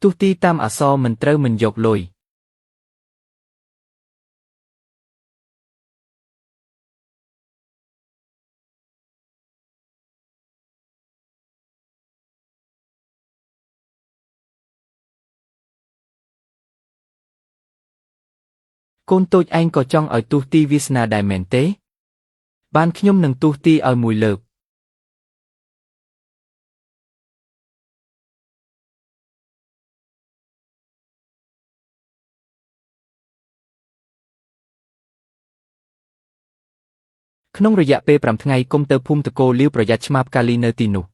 ទស្សទីតាមអក្សរមិនត្រូវមិនយកលុយ កូនតូចឯងក៏ចង់ឲ្យទស្សទីវាសនាដែរមែនទេ បានខ្ញុំនឹងទស្សទីឲ្យមួយលើក ក្នុងរយៈពេល5ថ្ងៃគុំទៅភូមិតកោលាវប្រយ័ត្នឆ្មាផ្កាលីនៅទីនោះ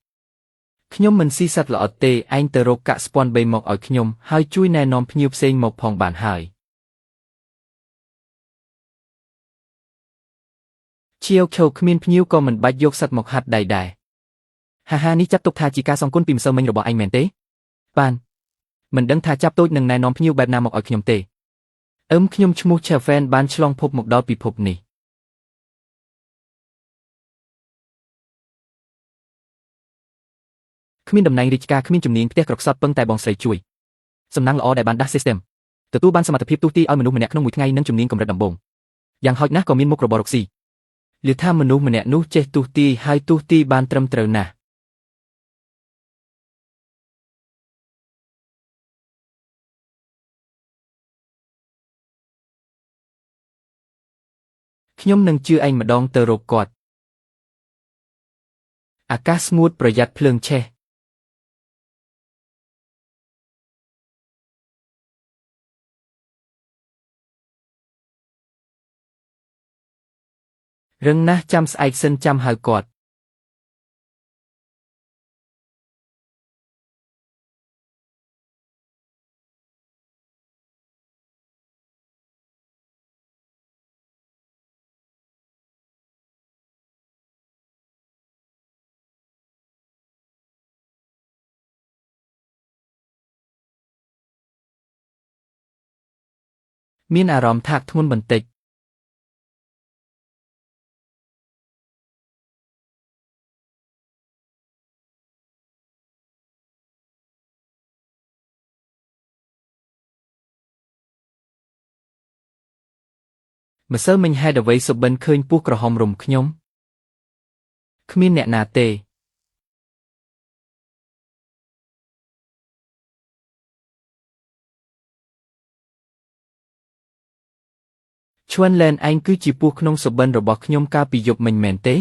ខ្ញុំមិនស៊ីសត្វល្អិតទេឯងទៅរកកាក់ស្ពាន់បីមកឲ្យខ្ញុំហើយជួយណែនាំភ្ញៀវផ្សេងមកផងបានហើយជាវខូគ្មានភ្ញៀវក៏មិនបាច់យកសត្វមកហាត់ដៃដែរហាហានេះចាត់ទុកថាជាការសងគុណពីម្សិលមិញរបស់ឯងមែនទេបានមិនដឹងថាចាប់តូចនឹងណែនាំភ្ញៀវបែបណាមកឲ្យខ្ញុំទេអឹមខ្ញុំឈ្មោះ Chefen បានឆ្លងភពមកដល់ពិភពនេះគ្មានតំណែងរាជការគ្មានជំនាញផ្ទះក្រខ្សត់ពឹងតែបងស្រីជួយសំណាងល្អដែលបានដាស់ system ទទួលបានសមត្ថភាពទូទីឲ្យមនុស្សម្នាក់ក្នុងមួយថ្ងៃនិងជំនាញកម្រិតដំបូងយ៉ាងហោចណាស់ក៏មានមុខរបររកស៊ីឮថាមនុស្សម្នាក់នោះចេះទូទីហើយទូទីបានត្រឹមត្រូវណាស់ខ្ញុំនឹងជឿឯងម្ដងទៅរកគាត់អាកាសស្ងួតប្រយ័ត្នភ្លើងឆេះរឹងណាស់ចាំស្អែកសិនចាំហៅគាត់មានអារម្មណ៍ថាធ្ងន់បន្តិចម្សិលមិញហេតុអ្វីសុបិនឃើញពស់ក្រហមរុំខ្ញុំគ្មានអ្នកណាទេឈួនលែនឯងគឺជាពស់ក្នុងសុបិនរបស់ខ្ញុំកាលពីយប់មិញមែនទេ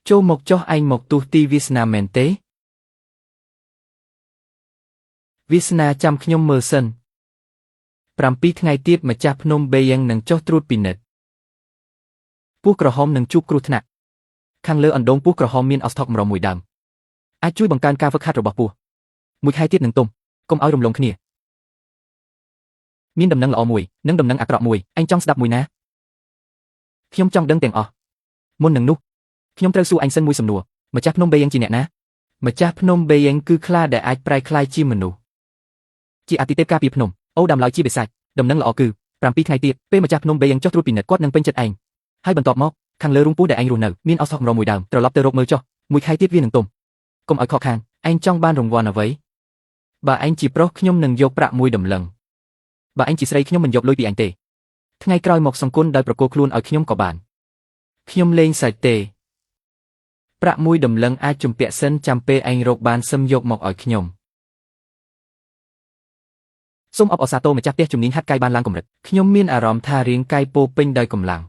ចូលមកចុះឯងមកទស្សទីវាសនាមែនទេវាសនាចាំខ្ញុំមើលសិន7ថ្ងៃទៀតម្ចាស់ភ្នំបេយ៉ាងនឹងចុះត្រួតពិនិត្យពស់ក្រហមនឹងជួបគ្រោះថ្នាក់ខាងលើអណ្ដូងពស់ក្រហមមានអស្ថុកម្រមួយដើមអាចជួយបង្កើនការហ្វឹកហាត់របស់ពស់មួយខែទៀតនឹងទុំកុំឲ្យរំលងគ្នាមានដំណឹងល្អមួយនិងដំណឹងអាក្រក់មួយឯងចង់ស្ដាប់មួយណាខ្ញុំចង់ដឹងទាំងអស់មុននឹងនោះខ្ញុំត្រូវសួរឯងសិនមួយសំណួរម្ចាស់ភ្នំបេយ៉ាងជាអ្នកណាម្ចាស់ភ្នំបេយ៉ាងគឺខ្លាដែលអាចប្រែក្លាយជាមនុស្សជាអតិទេពការពារភ្នំអូដាំឡើយជាបិសាចដំណឹងល្អគឺ7ថ្ងៃទៀតពេលម្ចាស់ភ្នំបេយ៉ាងចុះត្រួតពិនិត្យគាត់នឹងពេញចិត្តឯងហើយបន្ទាប់មកខាងលើរូងពស់ដែលឯងរស់នៅមានអស្ថុកម្រមួយដើមត្រឡប់ទៅរកមើលចុះមួយខែទៀតវានឹងទុំកុំឲ្យខកខានឯងចង់បានរង្វាន់អ្វីបើឯងជាប្រុសខ្ញុំនឹងយកប្រាក់មួយតម្លឹងបើឯងជាស្រីខ្ញុំមិនយកលុយពីឯងទេថ្ងៃក្រោយមកសង្គមដោយប្រគល់ខ្លួនឲ្យខ្ញុំក៏បានខ្ញុំលេងសាច់ទេប្រាក់មួយតម្លឹងអាចជំពាក់សិនចាំពេលឯងរកបានសឹមយកមកឲ្យខ្ញុំសូមអបអរសាទរម្ចាស់ផ្ទះជំនាញហាត់កាយបានឡើងកម្រិតខ្ញុំមានអារម្មណ៍ថារាងកាយពោពេញដោយកម្លាំង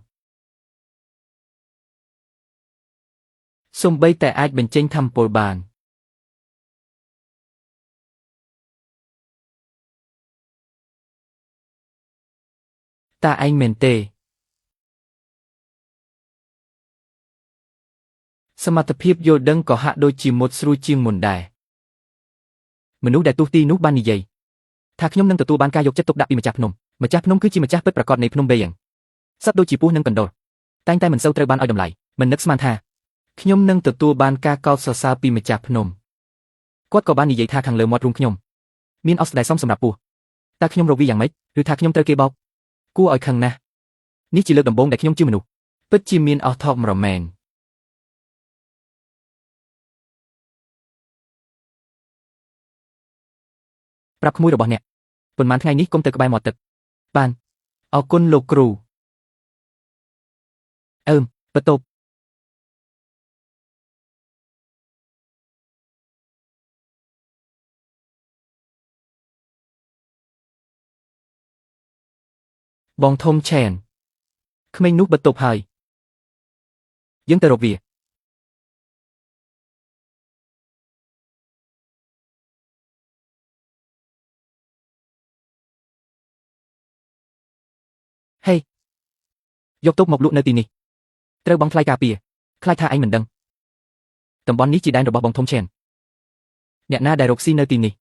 សូម្បីតែអាចបញ្ចេញធម្មពលបានតាឯងមែនទេសមត្ថភាពយល់ដឹងក៏ហាក់ដូចជាមុតស្រួចជាងមុនដែរមនុស្សដែលទស្សទីនោះបាននិយាយថាខ្ញុំនឹងទទួលបានការយកចិត្តទុកដាក់ពីម្ចាស់ភ្នំម្ចាស់ភ្នំគឺជាម្ចាស់ពិតប្រាកដនៃភ្នំបេយ៉ាងសត្វដូចជាពស់និងកណ្ដុរតែងតែមិនសូវត្រូវបានឲ្យតម្លៃមិននឹកស្មានថាខ្ញុំនឹងទទួលបានការកោតសរសើរពីម្ចាស់ភ្នំគាត់ក៏បាននិយាយថាខាងលើមាត់រូងខ្ញុំមានអស្ដែលសមសម្រាប់ពស់តើខ្ញុំរកវាយ៉ាងម៉េចឬថាខ្ញុំត្រូវគេបោកគួរឲ្យខឹងណាស់នេះជាលើកដំបូងដែលខ្ញុំជាមនុស្ស ពិតជាមានអស់ថកម្រមែនប្រាប់ក្មួយរបស់អ្នកប៉ុន្មានថ្ងៃនេះកុំទៅក្បែរមាត់ទឹកបានអរគុណលោកគ្រូអើមបន្ទប់បងធំឆែនក្មេងនោះបន្ទប់ហើយយើងទៅរកវាហេយកទុកមកលក់នៅទីនេះត្រូវបង់ថ្លៃការពារខ្លាចថាឯងមិនដឹងតំបន់នេះជាដែនរបស់បងធំឆែនអ្នកណាដែលរកស៊ីនៅទីនេះ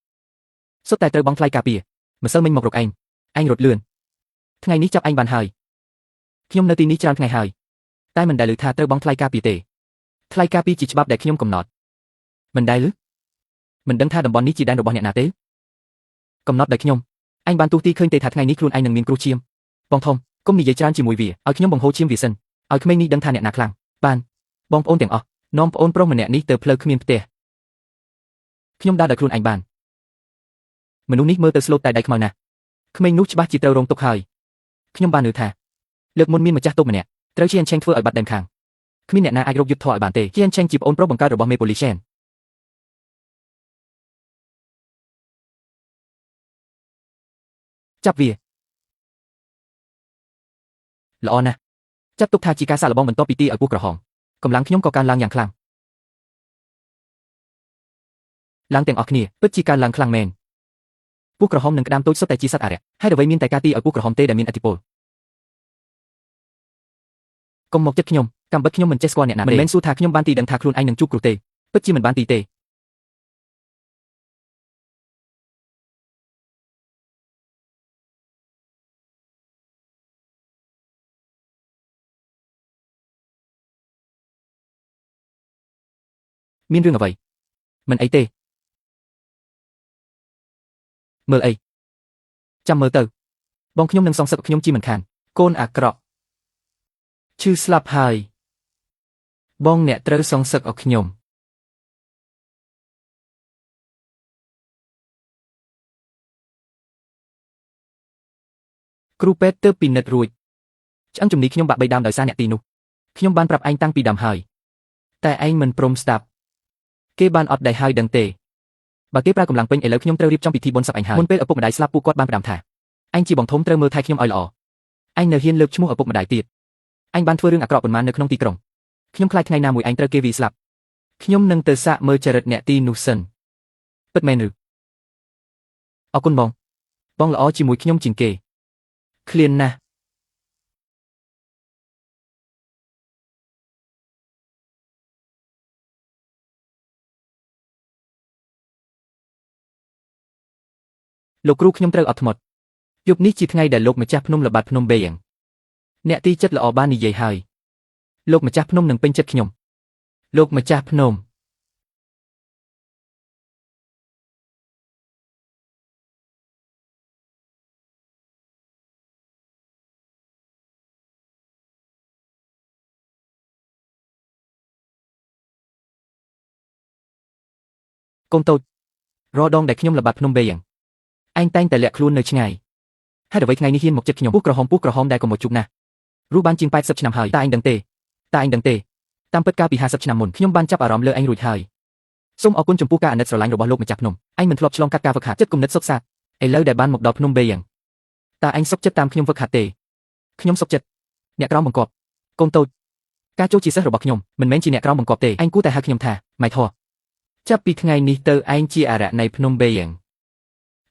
សុទ្ធតែត្រូវបង់ថ្លៃការពារម្សិលមិញមករកឯងឯងរត់លឿនថ្ងៃនេះចាប់ឯងបានហើយខ្ញុំនៅទីនេះច្រើនថ្ងៃហើយតែមិនដែលឮថាត្រូវបង់ថ្លៃការពារទេថ្លៃការពារជាច្បាប់ដែលខ្ញុំកំណត់មិនដែលឮមិនដឹងថាតំបន់នេះជាដែនរបស់អ្នកណាទេកំណត់ដោយខ្ញុំឯងបានទូទីឃើញទេថាថ្ងៃនេះខ្លួនឯងនឹងមានគ្រោះឈាមបងធំកុំនិយាយច្រើនជាមួយវាឲ្យខ្ញុំបង្ហូរឈាមវាសិនឲ្យក្មេងនេះដឹងថាអ្នកណាខ្លាំងបានបងប្អូនទាំងអស់នាំប្អូនប្រុសម្នាក់នេះទៅផ្លូវគ្មានផ្ទះខ្ញុំដើរដោយខ្លួនឯងបានមនុស្សនេះមើលទៅស្លូតតែដៃខ្មៅណាស់ក្មេងនោះច្បាស់ជាត្រូវរងទុក្ខហើយខ្ញុំបានឮថាលើកមុនមានម្ចាស់តូបម្នាក់ត្រូវជាអញ្ឆេងធ្វើឲ្យបាត់ដើមខាងគ្មានអ្នកណាអាចរកយុទ្ធធម៌ឲ្យបានទេជាអញ្ឆេងជាប្អូនប្រុសបង្កើតរបស់មេប៉ូលីសែនចាប់វាល្អណាស់ចាត់ទុកថាជាការសាកល្បងបន្ទាប់ពីទីឲ្យពស់ក្រហមកម្លាំងខ្ញុំក៏កើនឡើងយ៉ាងខ្លាំងឡើងទាំងអស់គ្នាពិតជាកើនឡើងខ្លាំងមែនពស់ក្រហមនិងក្តាមតូចសុទ្ធតែជាសត្វអរិយហើយអ្វីមានតែការទីឲ្យពស់ក្រហមទេដែលមានឥទ្ធិពលកុំមកចិត្តខ្ញុំកម្មបិទខ្ញុំមិនចេះស្គាល់អ្នកណាទេមិនមែនសួរថាខ្ញុំបានទីដឹងថាខ្លួនឯងនឹងជួបគ្រោះទេពិតជាមិនបានទីទេមានរឿងអ្វីមិនអីទេមើលអីចាំមើលទៅបងខ្ញុំនឹងសងសឹកខ្ញុំជាមិនខានកូនអាក្រក់ឈឺស្លាប់ហើយបងអ្នកត្រូវសងសឹកឲ្យខ្ញុំគ្រូពេទ្យទើបពិនិត្យរួចឆ្អឹងជំនីខ្ញុំបាក់បីដើមដោយសារអ្នកទីនោះខ្ញុំបានប្រាប់ឯងតាំងពីដើមហើយតែឯងមិនព្រមស្ដាប់គេបានអត់ដែរហើយដឹងទេបើគេប្រើកម្លាំងពេញឥឡូវខ្ញុំត្រូវរៀបចំពិធីបុណ្យសពឯងហើយមុនពេលឪពុកម្ដាយស្លាប់ពួកគាត់បានផ្ដាំថាឯងជាបងធំត្រូវមើលថែខ្ញុំឲ្យល្អឯងនៅហ៊ានលើកឈ្មោះឪពុកម្ដាយទៀតឯងបានធ្វើរឿងអាក្រក់ប៉ុន្មាននៅក្នុងទីក្រុងខ្ញុំខ្លាចថ្ងៃណាមួយឯងត្រូវគេវាយស្លាប់ខ្ញុំនឹងទៅសាកមើលចរិតអ្នកទីនោះសិនពិតមែនឬអរគុណបងបងល្អជាមួយខ្ញុំជាងគេឃ្លានណាស់លោកគ្រូខ្ញុំត្រូវអត់ធ្មត់យប់នេះជាថ្ងៃដែលលោកម្ចាស់ភ្នំល្បាតភ្នំបេយ៉ាងអ្នកទីចិត្តល្អបាននិយាយហើយលោកម្ចាស់ភ្នំនឹងពេញចិត្តខ្ញុំលោកម្ចាស់ភ្នំកូនតូចរដងដែលខ្ញុំល្បាតភ្នំបេយ៉ាងឯងតែងតែលាក់ខ្លួននៅឆ្ងាយហេតុអ្វីថ្ងៃនេះហ៊ានមកចិត្តខ្ញុំពោះក្រហមពោះក្រហមដែលកុំមកជួបណាស់រស់បានជាង80ឆ្នាំហើយតែឯងដឹងទេតែឯងដឹងទេតាមពិតកាលពី50ឆ្នាំមុនខ្ញុំបានចាប់អារម្មណ៍លើឯងរួចហើយសូមអរគុណចំពោះការអាណិតស្រឡាញ់របស់លោកម្ចាស់ភ្នំឯងមិនធ្លាប់ឆ្លងកាត់ការហ្វឹកហាត់ចិត្តគំនិតសុខសាន្តឥឡូវដែលបានមកដល់ភ្នំបេយ៉ាងតើឯងសុខចិត្តតាមខ្ញុំហ្វឹកហាត់ទេខ្ញុំសុខចិត្តអ្នកក្រោមបង្គាប់កូនតូចការចូលជាសិស្សរបស់ខ្ញុំមិនមែនជាអ្នកក្រោមបង្គាប់ទេឯងគួរតែហៅខ្ញុំថាម៉ៃធေါ်ចាប់ពីថ្ងៃនេះទៅឯងជាអរិយនៃភ្នំបេយ៉ាង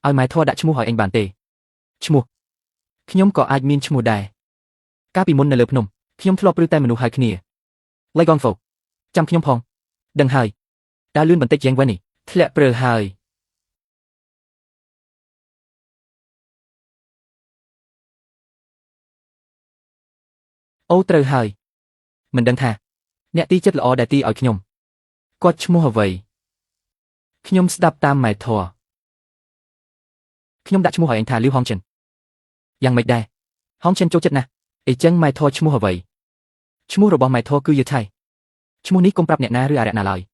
ឲ្យម៉ែធေါ်ដាក់ឈ្មោះឲ្យឯងបានទេឈ្មោះខ្ញុំក៏អាចមានឈ្មោះដែរកាលពីមុននៅលើភ្នំខ្ញុំធ្លាប់ព្រឺតែមនុស្សហៅគ្នាឡៃកងហ្វូចាំខ្ញុំផងដឹងហើយដើរលឿនបន្តិចយ៉ាងវិញនេះធ្លាក់ព្រើហើយអូត្រូវហើយមិនដឹងថាអ្នកទីចិត្តល្អដែលទីឲ្យខ្ញុំគាត់ឈ្មោះអ្វីខ្ញុំស្ដាប់តាមម៉ែធေါ်ខ្ញុំដាក់ឈ្មោះឲ្យឯងថាលីវហងចិនយ៉ាងម៉េចដែរហងចិនចូលចិត្តណាស់អីចឹងម៉ែធေါ်ឈ្មោះអ្វី ឈ្មោះរបស់ម៉ែធរគឺយឺថៃឈ្មោះនេះកុំប្រាប់អ្នកណាឬអារក្សណាឡើយ។